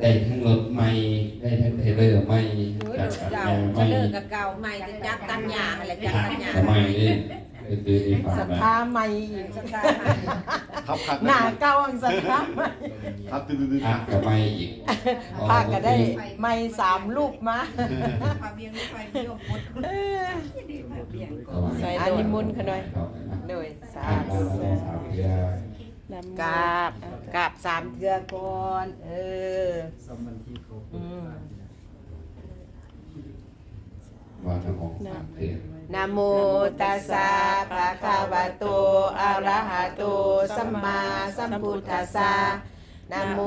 ໄດ້ທັງລົດໃໝ່ ໄດ້ທັງເທເລີໃໝ່ ຈັກຕັດຫຍ້າໃໝ່ ເທເລີກໍເກົ່າ ໃໝ່ ຈັກຕັດຫຍ້າຫັ້ນແຫຼະ ຈັກຕັດຫຍ້າ ກໍໃໝ່ເດ້ ໄປຊື້ໃນຟາມ ສັດທາໃໝ່ອີກ ສັດທາໃໝ່ ໜ້າເກົ່າ ສັດທາໃໝ່ ຄັບ ພະກໍໃໝ່ອີກ ພະກໍໄດ້ໃໝ່ສາມຮູບມາ ພະວຽງ ໄຟວຽງໝົດ ເອີ ພະວຽງ ອັນນິມົນຂະນ້ອຍ ໂດຍ ສາທຸ ສາທຸ ກາບ ກາບສາມເທື່ອກ່ອນ ເອີ ສາມວັນທີເຂົາເປີດ ອືມ ວ່ານະໂມສາມເທື່ອ ນະໂມຕັດສະ ພະຄະວະໂຕ ອະລະຫະໂຕ ສຳມາສຳພຸດທັດສະ ນະໂມ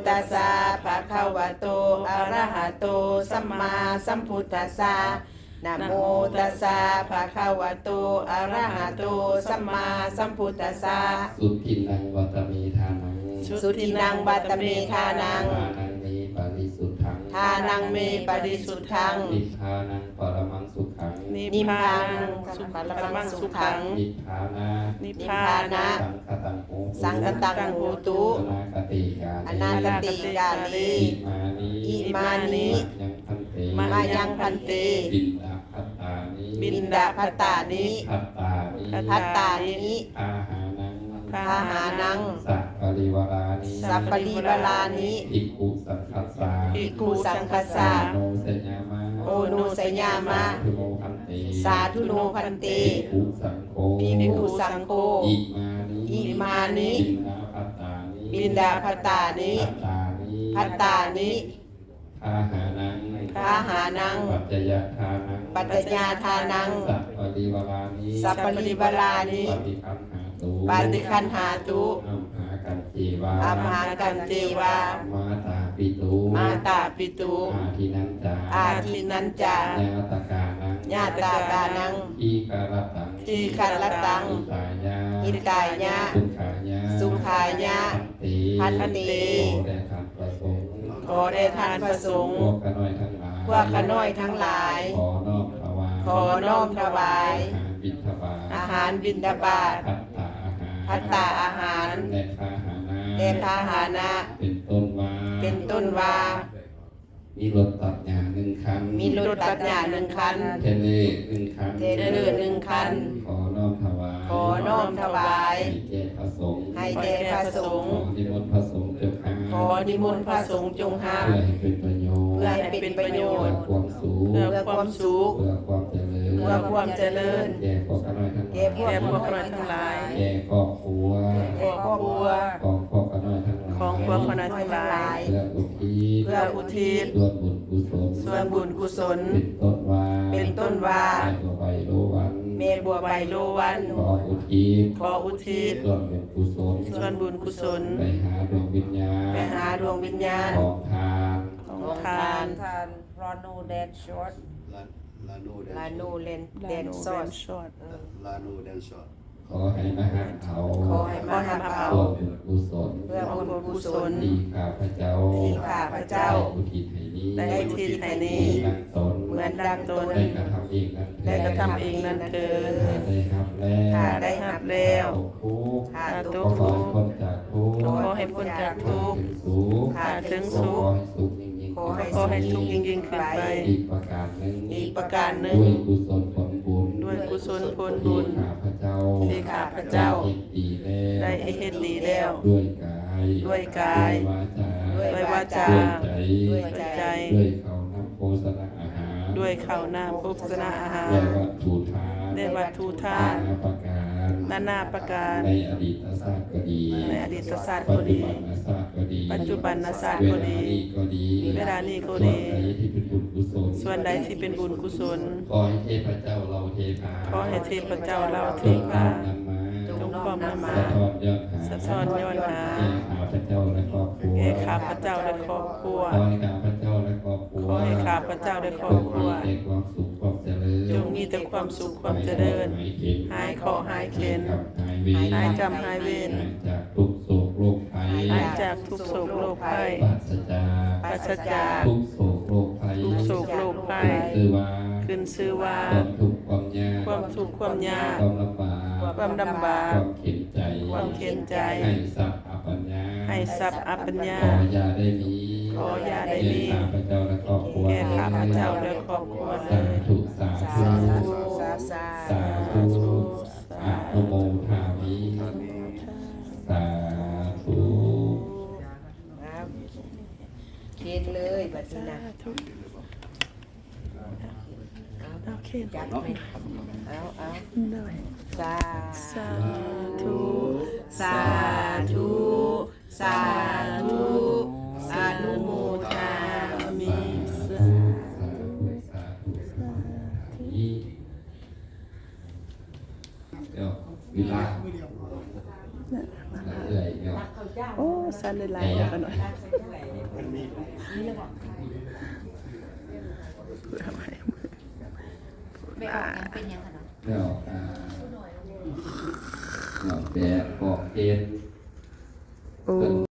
ຕັດສະ ພະຄະວະໂຕ ອະລະຫະໂຕ ສຳມາສຳພຸດທັດສະ ນະໂມຕັດສະ ພະຄະວະໂຕ ອະລະຫະໂຕ ສຳມາສຳພຸດທັດສະ ສຸທິນັງ ວັດຕະເມ ທານັງ ສຸທິນັງ ວັດຕະເມ ທານັງ ທານັງເມ ປະລິສຸດທັງ ທານັງເມ ປະລິສຸດທັງ ນິບພານັງ ປະລະມັງສຸຂັງ ນິບພານັງ ປະລະມັງສຸຂັງ ນິບພານະ ນິບພານະ ສັງຄະຕັງໂຫຕຸ ສັງຄະຕັງໂຫຕຸ ອະນາຄະເຕ ກາເລ ອະນາຄະເຕ ກາເລ ອິມານິ ອິມານິ ມະຍັງພັນເຕ ມະຍັງພັນເຕ ບິນດາພັດຕານິ ບິນດາພັດຕານິ ພັດຕານິ ພັດຕານິ ພາຫານັງ ພາຫານັງ ສະປະລິວາລານິ ສະປະລິວາລານິ ພິກຂຸສັງຄັດສາ ພິກຂຸສັງຄັດສາ ໂອໂນຊະຍາມະ ໂອໂນຊະຍາມະ ສາທຸໂນພັນເຕ ສາທຸໂນພັນເຕ ພິກຂຸສັງໂຄ ພິກຂຸສັງໂຄ ອິມານິ ອິມານິ ບິນດາພັດຕານິ ບິນດາພັດຕານິ ພັດຕານິ ພັດຕານິ ພາຫານັງ ພາຫານັງ ປັດຈະຍະທານັງ ປັດຈະຍະທານັງ ສະປະລິວາລານິ ສະປະລິວາລານິ ປະຕິຄັນຫາຕຸ ປະຕິຄັນຫາຕຸ ອັມຫາກັນເຈວາ ອັມຫາກັນເຈວາ ມາຕາປິຕຸ ມາຕາປິຕຸ ອາທິນນຈາ ອາທິນນຈາ ຍາຕະການັງ ຍາຕະການັງ ທີຄະລະຕັງ ທີຄະລະຕັງ ຫິຕາຍະ ຫິຕາຍະ ສຸຂາຍະ ສຸຂາຍະ ພັນເຕ ພັນເຕ ຂໍແດ່ທ່ານພະສົງ ຂໍແດ່ທ່ານພະສົງ ພວກຂ້ານ້ອຍທັງຫຼາຍ ພວກຂ້ານ້ອຍທັງຫຼາຍ ຂໍນ້ອມຖວາຍ ຂໍນ້ອມຖວາຍ ອາຫານບິນທະບາດ ອາຫານບິນທະບາດ ພັດຕາອາຫານ ພັດຕາອາຫານ ແລະພາຫະນະ ແລະພາຫະນະ ເປັນຕົ້ນວ່າ ເປັນຕົ້ນວ່າ ມີລົດຕັດຫຍ້າໜຶ່ງຄັນ ມີລົດຕັດຫຍ້າໜຶ່ງຄັນ ເທເລີໜຶ່ງຄັນ ເທເລີໜຶ່ງຄັນ ຂໍນ້ອມຖວາຍ ຂໍນ້ອມຖວາຍ ໃຫ້ແກ່ພະສົງ ໃຫ້ແກ່ພະສົງ ຂໍນິມົນພະສົງຈົ່ງຮັບ ຂໍນິມົນພະສົງຈົ່ງຮັບ ເພື່ອໃຫ້ເປັນປະໂຫຍດ ເພື່ອໃຫ້ເປັນປະໂຫຍດ ເພື່ອຄວາມສຸກ ເພື່ອຄວາມສຸກ ເພື່ອຄວາມຈະເລີນ ເພື່ອຄວາມຈະເລີນ ແກ່ພວກຂ້ານ້ອຍທັງຫຼາຍ ແກ່ພວກຂ້ານ້ອຍທັງຫຼາຍ ແກ່ຄອບຄົວ ແກ່ຄອບຄົວ ຂອງພວກຂ້ານ້ອຍທັງຫຼາຍ ຂອງພວກຂ້ານ້ອຍທັງຫຼາຍ ເພື່ອອຸທິດ ເພື່ອອຸທິດ ສ່ວນບຸນກຸສົນ ສ່ວນບຸນກຸສົນ ເປັນຕົ້ນວ່າ ເປັນຕົ້ນວ່າ ແມ່ບົວໃບໂລວັນ ແມ່ບົວໃບໂລວັນ ຂໍອຸທິດ ຂໍອຸທິດ ສ່ວນບຸນກຸສົນ ສ່ວນບຸນກຸສົນ ໄປຫາດວງວິນຍານ ໄປຫາດວງວິນຍານ ຂອງທ່ານ ຂອງທ່ານ ທ່ານ ລາໂນແດນຊອດ ລາ ລາໂນແດນຊອດ ລາໂນແດນຊອດ ເອີ ລາໂນແດນຊອດ ຂໍໃຫ້ມາຮັບເອົາ ຂໍໃຫ້ມາຮັບເອົາ ເພື່ອບຸນກຸສົນ ເພື່ອບຸນກຸສົນ ທີ່ຂ້າພະເຈົ້າ ທີ່ຂ້າພະເຈົ້າ ໄດ້ອຸທິດໃຫ້ນີ້ ໄດ້ອຸທິດໃຫ້ນີ້ ເໝືອນດັ່ງຕົນ ເໝືອນດັ່ງຕົນ ໄດ້ກະທຳເອງນັ້ນເທີ້ນ ໄດ້ກະທຳເອງນັ້ນເທີ້ນ ຖ້າໄດ້ຮັບແລ້ວ ຖ້າໄດ້ຮັບແລ້ວ ຖ້າຕົກທຸກ ກໍຂໍໃຫ້ພົ້ນຈາກທຸກ ຂໍໃຫ້ພົ້ນຈາກທຸກ ເຖິງສຸກ ຖ້າເຖິງສຸກ ກໍຂໍໃຫ້ສຸກຍິ່ງ ຂໍໃຫ້ສຸກຍິ່ງໆຂຶ້ນໄປ ອີກປະການໜຶ່ງ ອີກປະການໜຶ່ງ ດ້ວຍກຸສົນຜົນບຸນ ດ້ວຍກຸສົນຜົນບຸນ ທີ່ຂ້າພະເຈົ້າ ທີ່ຂ້າພະເຈົ້າ ໄດ້ເຮັດດີແລ້ວ ໄດ້ເຮັດດີແລ້ວ ດ້ວຍກາຍ ດ້ວຍກາຍ ດ້ວຍວາຈາ ດ້ວຍວາຈາ ດ້ວຍໃຈ ດ້ວຍໃຈ ດ້ວຍເຂົ້ານ້ຳໂພຊະນາອາຫານ ດ້ວຍເຂົ້ານ້ຳໂພຊະນາອາຫານ ແລະວັດຖຸທານ ແລະວັດຖຸທານ ນານາປະການ ນານາປະການ ໃນອະດີດຕະຊາດກໍດີ ໃນອະດີດຕະຊາດກໍດີ ປັດຈຸບັນນະຊາດກໍດີ ປັດຈຸບັນນະຊາດກໍດີ ເວລານີ້ກໍດີ ເວລານີ້ກໍດີ ສ່ວນໃດທີ່ເປັນບຸນກຸສົນ ສ່ວນໃດທີ່ເປັນບຸນກຸສົນ ຂໍໃຫ້ເທບພະເຈົ້າເຫຼົ່າເທພາ ຂໍໃຫ້ເທບພະເຈົ້າເຫຼົ່າເທພາ ຈົ່ງນ້ອມນຳມາ ຈົ່ງນ້ອມນຳມາ ສະທ້ອນຍ້ອນຫາ ສະທ້ອນຍ້ອນຫາ ແກ່ຂ້າພະເຈົ້າ ແລະ ຄອບຄົວ ແກ່ຂ້າພະເຈົ້າ ແລະ ຄອບຄົວ ຂໍໃຫ້ຂ້າພະເຈົ້າ ແລະ ຄອບຄົວ ຂໍໃຫ້ຂ້າພະເຈົ້າ ແລະ ຄອບຄົວ ຈົ່ງມີແຕ່ຄວາມສຸກຄວາມຈະເລີນ ຈົ່ງມີແຕ່ຄວາມສຸກຄວາມຈະເລີນ ຫາຍເຄາະຫາຍເຂັນ ຫາຍເຄາະຫາຍເຂັນ ຫາຍເວນ ຫາຍກຳຫາຍເວນ ຫາຍຈາກທຸກໂສກໂລກໄພ ຫາຍຈາກທຸກໂສກໂລກໄພ ປາສະຈາກ ປາສະຈາກ ທຸກໂສກໂລກໄພ ທຸກໂສກໂລກໄພ ຂຶ້ນຊື່ວ່າ ຂຶ້ນຊື່ວ່າ ຄວາມທຸກຄວາມຍາກ ຄວາມທຸກຄວາມຍາກ ຄວາມລຳບາກ ຄວາມລຳບາກ ຄວາມເຂັນໃຈ ຄວາມເຂັນໃຈ ໃຫ້ຊັບອັບປັນຍາ ໃຫ້ຊັບອັບປັນຍາ ຂໍຢ່າໄດ້ມີ ຂໍຢ່າໄດ້ມີ ເມດຕາພະເຈົ້າ ແລະ ຄອບຄົວ ແກ່ຂ້າພະເຈົ້າ ແລະ ຄອບຄົວ ສາທຸ ສາທຸ ສາທຸ ສາທຸ ອະນຸໂມທາມິ ສາທຸ ເຄນເລີຍບັດນີ້ນະ ເອົາ ເຄນ ຈັບໄປ ເອົາ ເອົາ ໂດຍ ສາ ສາທຸ ສາທຸ ສາທຸ ອະນຸໂມທາມິ ສາທຸ ສາທຸ ສາທຸ ເຈົ້າ ເວລາ ເອື້ອຍ ເຈົ້າ ໂອ້ ສັນຫຼາຍໆ ເອົາກັນໜ້ອຍ ແມ່ອອກຍັງເປັນຫຍັງຫັ້ນນະ ແລ້ວ ອ່າ ແບບປອກເປັນ